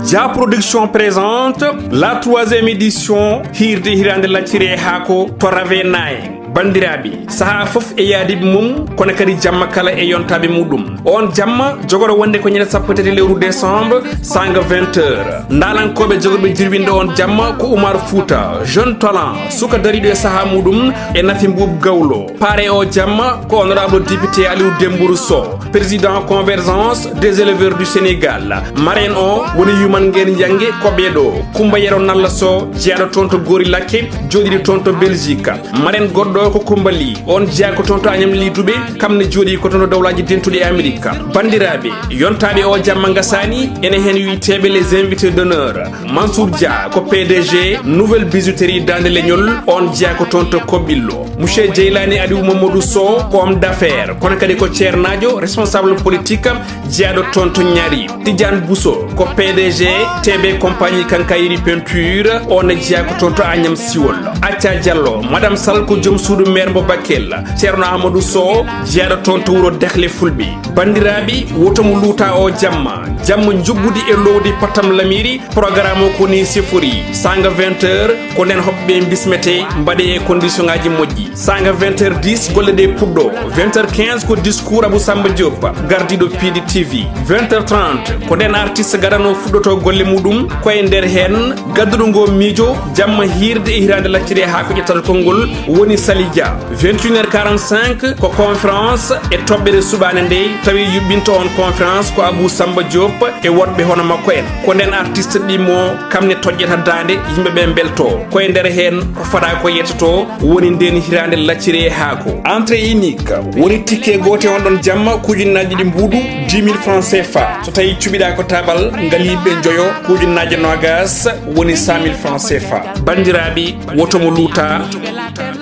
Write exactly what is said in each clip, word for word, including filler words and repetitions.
Dia Production présente la troisième édition Hirde Hirande Lacciri e Haako to Rave Nine. Banndiraaɓe, sahaa fof e yaadiiɓe mum, kono kadi jamma kala e yontaaɓe muɗum. On jamma jogoro wonde ko ñande sappo e tati lewru décembre, sanga vingt heures. Ndaalankooɓe jogorɓe jirwinde on jamma ko Oumar Fouta, jeune talent, suka dariiɗo e sahaa muɗum, e Nafi Mbuub Gawlo. Paare o jamma ko honorable député Aliou Dembourou Sow, président Convergence des éleveurs du Sénégal. Marraine o woni Yuman Ngeen Yange Koɓeɗo, Kumba Yero Nalla Sow, jeyaaɗo toon to Goori Lakke, jooɗiiɗo toon to Belgique. Marraine goɗɗo ko Kumba Ly, on jeyaa ko toon to Agnam Ly Toubé, kam ne jooɗii ko toon to Dowlaaji Dentuɗi e Amérique. Banndiraaɓe, yontaaɓe o jamma ngasaani, ene heen wiyeteeɓe les invités d'honneur. Mansour Dia ko P D G Nouvelle Bijouterie Daande Leñol, on jeyaa ko toon to Koɓillo. Monsieur Jeylani Aliou Mamadou Sow ko homme d'affaires, kono kadi ko ceernaajo, responsable politique, jeyaaɗo toon to Ñaari. Tidiane Bousso ko P D G T B Compagnie Quincaillerie Peinture, on ne jeyaa ko toon to Agnam Siwol. Acca Diallo, Madame Sall ko joom suudu maire mo Bakel. Ceerno Amadou Sow, jeyaaɗo toon to wuro Dahle Fulɓe. Banndiraaɓe, woto mo luuta o jamma. Jamma njuggudi e lowdi Patam Lamiri, programme o ko ni sifori. Sanga vingt heures, ko nden hoɓɓe bismete, mbaɗe e condition ngaji moƴƴi. Sanga vingt heures dix, golle ɗe puɗɗo. Vingt heures quinze ko discours Abou Samba Diop, gardiiɗo P D T V. Vingt heures trente, ko nden artiste gadano fuɗɗoto golle muɗum, ko e nder heen gadduɗo ngo miijo, jamma hiirde e hiraande lacciri e haa ko ƴettata konngol woni Sali Dia. Vingt et une heures quarante-cinq ko conférence e toɓɓere suɓaande nde, tawi yuɓɓinto on conférence ko Abou Samba Diop e woɗɓe hono makko en. Ko nden artiste ɗimmo kam ne toƴƴata daande, yimɓe ɓe mbelto. Ko e nder heen ko faɗa ko yettoto woni nden hiraande lacciri e haako. Entrée unique woni ticket goote on ɗon jamma ko ujunnaaji ɗiɗi mbuuɗu, dix mille francs C F A. So tawi cuɓiɗa ko tabal ngal yimɓe njoyo ko ujunnaaje noogas woni cent mille francs C F A. Banndiraaɓe, woto mo luuta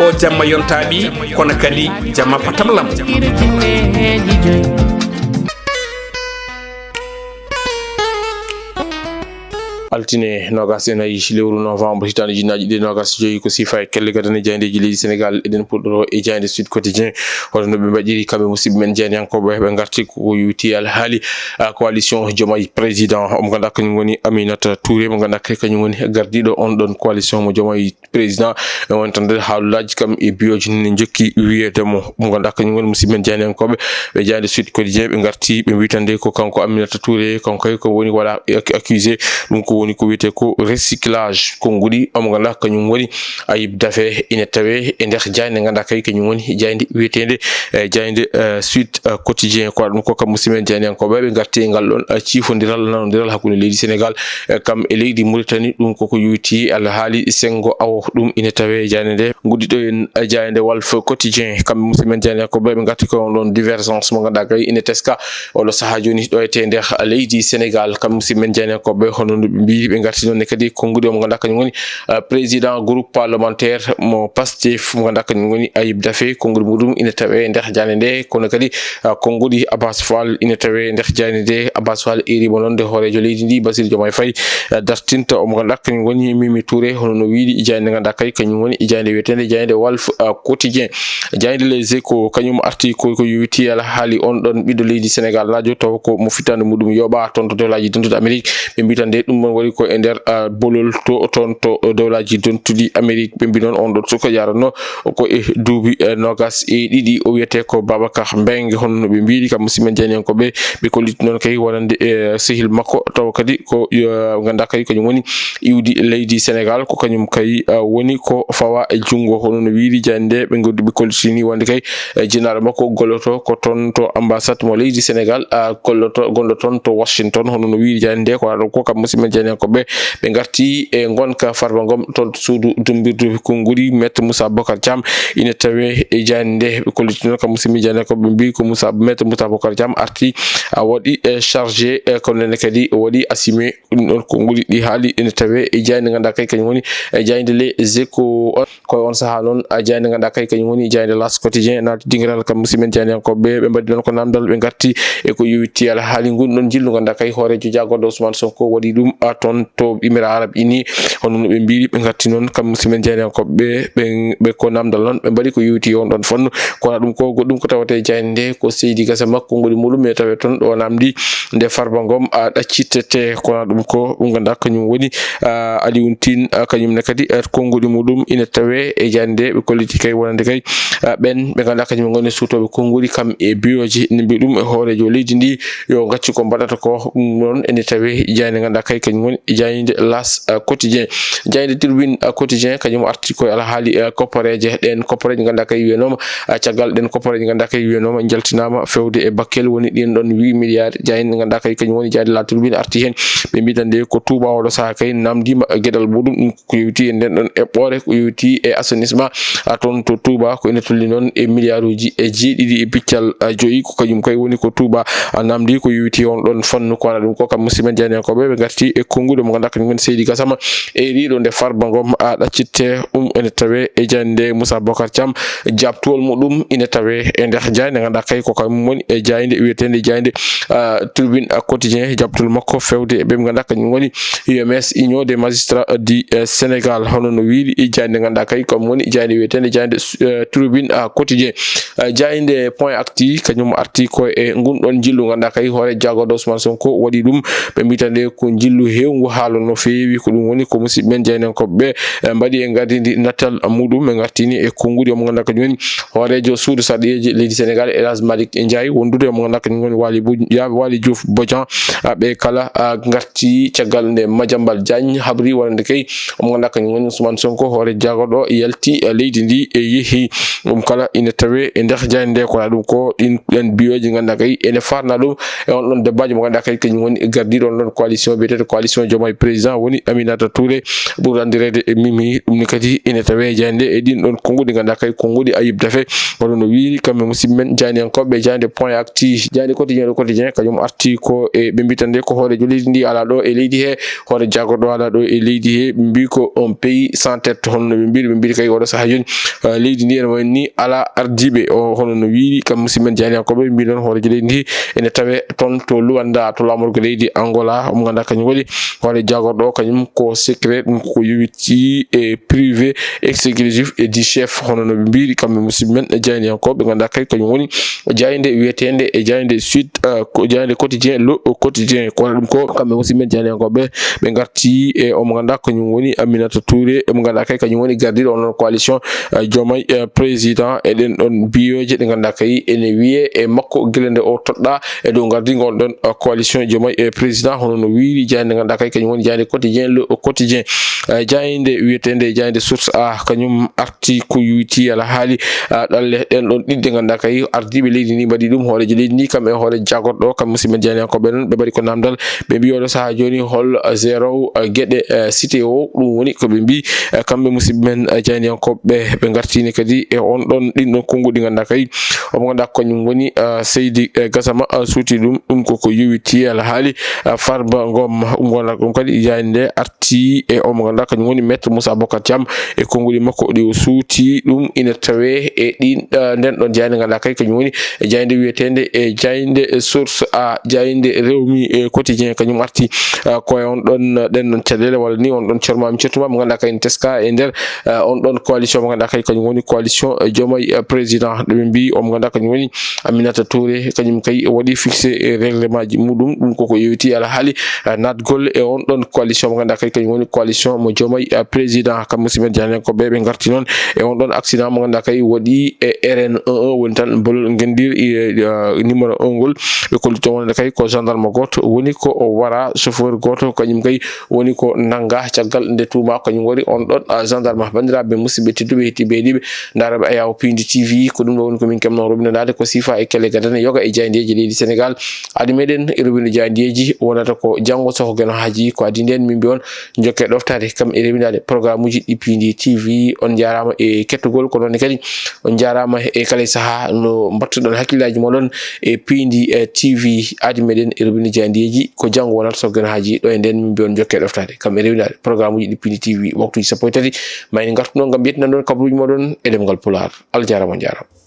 o jamma yontaaɓe, kono kadi jamma patam lam. Altine noogas e nayi lewru novembre hitaande ujunnaaji ɗiɗi e noogas e joyi, ko siifa e kelle gadane jaayndeeji leydi Sénégal. Eɗen puɗɗoro e jaaynde Sud Quotidien. Hoto no ɓe mbaɗiri kamɓe musidɓe men jaayndiyankooɓe, ɓe ngarti ko yowiti alhaali, ah, coalition Diomaye Président. Omo ganduɗa kañum woni Aminata Touré, mo ganduɗa kay kañum woni gardiɗo on ɗon coalition mo Diomaye Président. E wonande haalulaji kam e biyoji ne jokki wiyede mo, mo ganduɗa kañum woni musidɓe men jaayndiyankooɓe. Ɓe jaaynde Sud Quotidien, ɓe ngarti, ɓe mbi tan de ko kanko Aminata Touré, kanko kay ko woni waɗa ac-, accusé. Ɗum ko woni ko wiyete ko recyclage konnguɗi, omo ganduɗa kañum woni Ayib Daffé, ina tawe e nder jaaynde ganduɗa kay kañum woni jaaynde wiyetende, eh, jaaynde, eh, Sud, eh, Quotidien. Ko ɗum ko kam musidɓe men jaayndiyankooɓe, ɓe ngarti e ngal ɗon, eh, ciifondiral, nanodiral hakkunde leydi Sénégal, eh, kam e leydi Mauritanie. Ɗum koko yowiti alhaali senngo awo, ɗum ina tawe e jaaynde nde. Nguddito en, eh, jaaynde Walf Quotidien, kamɓe musidɓe men jaayndiyankooɓe, ɓe ngarti ko on ɗon divergence mo ganduɗa kay ina teska oɗo sahaa jooni ɗo e te nder leydi Sénégal. Kamɓe musidɓe men jaayndiyankooɓe, hono no ɓe mbi, ɓe ngarti noon ne kadi konnguɗi omo ganduɗa kañum woni, eh, président groupe parlementaire mo Pastef mo ganduɗa kañum woni Ayib Daffé, konnguɗi muɗum ina tawe nder jaaynde nde, kono kadi, ah, konnguɗi Abass Fall ina tawe nder jaaynde nde. Abass Fall erima noon nde hooreejo leydi ndi Bassirou Diomaye Faye, ah, dartinta omo ganduɗa kañum woni Mimi Touré, hono no wiiri jaaynde ganduɗa kay kañum woni jaaynde wiyetende jaaynde Walf, ah, Quotidien. Jaaynde Les Échos kañum arti ko, ko yowiti alhaali on ɗon ɓiɗɗo leydi Sénégal naajo, tawa ko mo fitande muɗum yooɓa toon to Dowlaaji Dentuɗi Amérique. Ɓe mbi tan de ɗum ɗon waɗi ko e nder, ah, bolol to, toon to Dowlaaji Dentuɗi Amérique. Ɓe mbi noon on ɗon suka yaranno ko e duuɓi, eh, noogas e ɗiɗi. O wiyete ko Babacar Mbengue, hono no ɓe mbiri kam musidɓe men jaayndiyankooɓe. Ɓe kolliti noon kay wonande, eh, sehil makko, tawa kadi ko, eh, ganduɗa kay kañum woni iwdi leydi Sénégal, ko kañum kay, eh, woni ko fawa e junngo. Hono no wiiri jaaynde nde, ɓe ngoddi, ɓe kollitini wonde kay, eh, jinnaɗo makko golloto ko toon to ambassade mo leydi Sénégal, ah, golloto, gonɗo toon to Washington. Hono no wiiri jaaynde nde, ko aɗo ko kam musidɓe men jaayndiyankooɓe, ɓe ngarti e ngonka Farba Ngom toon to suudu dumbirdu konnguɗi. Maître Moussa Bocar Thiam ina tawe e jaaynde nde. Ɓe kolliti noon kam musidɓe jaayndiyankooɓe, ɓe mbi ko Moussa, Maître Moussa Bocar Thiam arti, a waɗi, eh, chargé, eh, kono nene kadi o waɗi assumé ɗum ɗon konnguɗi ɗi haali ina tawe e jaaynde ganduɗa kay kañum woni, eh, jaaynde Les Échos. Koye on sahaa noon, a, jaaynde ganduɗa kay kañum woni jaaynde L'As Quotidien naati dingiral kam musidɓe men jaayndiyankooɓe, ɓe mbaɗi noon ko namdal, ɓe ngarti e ko yowiti alhaali ngun ɗon jillu ganduɗa kay hooreejo jagorɗo Ousmane Sonko waɗi ɗum, a, toon to Émirats Arabes Unis. Hono no ɓe mbiri, ɓe ngatti noon kam musidɓe jayniyankooɓe ɓe, ɓe, ɓe ko namdal noon, ɓe mbaɗi ko yowiti e on ɗon fannu. Kono ɗum ko goɗɗum ko tawate jayde nde ko Seydi Gassama, konnguli muɗum ene tawe toon ɗo namdi nde Farba Ngom a ɗaccitete. Kono ɗum ko ɗum ngannduɗaa kañum woni, a, Alioune Tine, a, kañum ne kadi, a, konnguli muɗum ene tawe e jayde nde. Ɓe kolliti kay wonande kay, a, ɓen ɓe ngannduɗaa kañum ngoni suutooɓe konnguli kam e biyoji, ne mbiya ɗum e hooreejo leydi ndi yo ngaccu ko mbaɗata ko. Ɗum noon ene tawe jayde ngannduɗaa kay kañum woni jayde L'As, a, Quotidien. Jayde Tribune, a, Quotidien kañum arti koye alhaali, a, koppareeje. Ɗen koppareeje ngannduɗaa kay wiyanooma, a, caggal ɗen koppareeje ngannduɗaa kay wiyanooma njaltinaama fewde e Bakel woni ɗin ɗon huit milliards. Jayde ngannduɗaa kay kañum woni jayde La Tribune arti heen. Ɓe mbiɗa nde ko Touba oɗo sahaa kay namdiima geɗal muɗum, ɗum ko yowiti e nden ɗon eɓɓoore, ko yowiti e assainissement, a, toon to Touba, ko ene tolni noon e milliarduji e jeeɗiɗi e piccal, a, joyi, ko kañum kay woni ko Touba, a, namdi ko yowiti on ɗon fannu. Kono ɗum ko kam musidɓe jayniyankooɓe ɓe ngarti e konnguli mo ngannduɗaa kañum woni Seydi Gassama e riiɗo nde Farba Ngom a ɗaccitte. Ɗum ene tawe e jayde Moussa Bocar Thiam, jaabtowol muɗum ene tawe e nder jayde ngannduɗaa kay ko kañum woni e jayde wiyeteende jayde, a, Tribune, a, Quotidien, jaabtowol makko fewde e ɓe ngannduɗaa kañum woni U M S, Union des Magistrats du, eh, Sénégal. Hono no wiiri e jayde ngannduɗaa kay ko woni jayde wiyeteende jayde, eh, Tribune, a, Quotidien. Eh, jayde Point Actu kañum arti ko e ngun ɗon njillu ngannduɗaa kay hoore jagorɗo Ousmane Sonko waɗi ɗum. Ɓe mbita nde ko njillu heewngu haala no feewi. Ko ɗum woni ko musidɓe men jayniyankooɓe ɓe, eh, mbaɗi e ngardindi natal muɗum. Ɓe ngartini e konnguli omo ngannduɗaa kañum woni hooreejo suudu sarɗiyeeji leydi Sénégal, El Hadj Malick Ndiaye, wondude omo ngannduɗaa kañum woni Waly Bo-, ya-, Waly Diouf Bodian. A, ɓe kala, a, ngarti caggal nde Madiambal Diagne habri wonande kay omo ngannduɗaa kañum woni Ousmane Sonko, hoore jagorɗo yalti, a, leydi ndi e yehi. Ɗum kala ina tawe e nder jayde nde. Kono ɗum ko ɗin, ɗen biyoji ngannduɗaa kay ene farna ɗum e on ɗon debaajo mo ngannduɗaa kay kañum woni gardiiɗo on ɗon coalition biyeteeɗo coalition Diomaye Président woni Aminata Touré, ɓurɗo anndireede e Mimi. Ɗum ni kadi ina tawe e jayde nde e ɗin ɗon konnguli ngannduɗaa kay konnguli Ayib Daffé. Hono no wiiri kamɓe musidɓe men jayniyankooɓe jayde Point Actu, jayde Quotidien, le Quotidien kañum arti ko e ɓe mbita nde ko hooreejo leydi ndi alaa ɗo e leydi he, hoore jagorɗo alaa ɗo e leydi he. Ɓe mbi ko un pays sans tête, hono no ɓe mbiri, ɓe mbiri kay oɗo sahaa jooni, eh, leydi ndi ene wayni alaa ardiiɓe. O, hono no wiiri kam musidɓe men jayniyankooɓe, ɓe mbi noon hooreejo leydi ndi ene tawe toon to Luanda, to laamorgo leydi Angola. Omo ngannduɗaa kañum waɗi hoore jagorɗo o, kañum ko secret, ɗum ko yowiti e privé exclusif et du chef, hono no ɓe mbiri kamɓe musidɓe men jayniyankooɓe, ngannduɗaa kay kañum woni jayde wiyeteende e jayde Sud, eh, ko jayde Quotidien, le Quotidien. Kono ɗum ko kamɓe musidɓe men jayniyankooɓe ɓe ngarti e omo ngannduɗaa kañum woni Aminata Touré, omo ngannduɗaa kay kañum woni gardiiɗo on ɗon coalition, eh, Diomaye, eh, Président. E ɗen ɗon biyoje ɗe ngannduɗaa kay ene wiye e makko gila nde o toɗɗaa e dow ngardiingo on ɗon, eh, coalition Diomaye, eh, Président, hono no wiiri jayde ngannduɗaa kay kañum woni jayde Quotidien, le Quotidien. Eh, jayde wiyeteende jayde Source A, kañum arti ko yowiti alhaali, ah, ɗalle ɗen ɗon ɗiɗi ɗe ngannduɗaa kay ardiiɓe leydi ndi mbaɗi ɗum, hooreejo leydi ndi kam e hoore jagorɗo kam musidɓe jayniyankooɓe noon ɓe mbaɗi ko namdal. Ɓe mbi oɗo sahaa jooni hol, ah, zéro, ah, geɗe, ah, cité o, ɗum woni ko ɓe mbi, ah, kamɓe musidɓe men, ah, jayniyankooɓe ɓe, ɓe ngartini kadi e on ɗon ɗin ɗon konnguli ngannduɗaa kay omo ngannduɗaa kañum woni, ah, Seydi, eh, Gassama, ah, suuti ɗum. Ɗum ko ko yowiti alhaali, ah, Farba Ngom. Ɗum ngona ɗum kadi jayde nde arti e omo ngannduɗaa kañum woni Maître Moussa Bocar Thiam e konnguli makko ɗi o suuti ɗum ina tawe e ɗin, ah, nden ɗon jayde ngannduɗaa kay kañum woni e jayde wiyeteende e jayde Source A. Jayde Rewmi, eh, Quotidien kañum arti, ah, ko e on ɗon, ah, ɗen ɗon caɗeele walla ni on ɗon cormami cettuma mo ngannduɗaa kay ne teska e nder, ah, on ɗon coalition mo ngannduɗaa kay kañum woni coalition, eh, Diomaye, eh, Président. Ɗo ɓe mbi omo ngannduɗaa kañum woni Aminata Touré, kañum kay waɗi fixé e règlement ji muɗum. Ɗum koko yowiti alhaali, eh, naatgol e on ɗon coalition mo ngannduɗaa kay kañum woni coalition mo Diomaye, eh, Président. Kam musidɓe jayniyankooɓe ɓe ngarti noon e on ɗon accident mo ngannduɗaa kay waɗi e R N un un, woni tan bolol ngendir, eh, eh, numéro un ngol. Ɓe kolli toon wonande kay ko gendarme gooto woni ko o wara, chauffeur gooto kañum kay woni ko nannga caggal nde tuuma kañum wari on ɗon, ah, gendarme. Banndiraaɓe musidɓe tedduɓe heɗiiɓe heɗiiɓe ndaarooɓe Ayaw Piindi T V, ko ɗum ɗo woni ko min keɓnoo roɓinandaade ko siifa e kelle gadane yoga e jaayndeeji leydi Senegaal. Adi meɗen e roɓinde jaayndeeji wonata ko janngo so ko Geno Haaji. Ko adi ndeen min mbi on jokke ɗoftaade kam e rewindaade programme uji ɗi Piindi T V. On njaaraama e kettugol, ko noon ne kadi on njaaraama e kala e sahaa no mbattuɗon hakkillaaji moɗon e Piindi, eh, T V. Adi meɗen e roɓinde jaayndeeji, ko janngo wonata so Geno Haaji. Ɗo e ndeen min mbi on jokke ɗoftaade kam e rewindaade programme uji ɗi Piindi T V. Waktuuji sappo e tati ma en ngartu noon ngam yettinande on kabaruuji moɗon e ɗemngal Pulaar. Allah jaaraama, on njaaraama.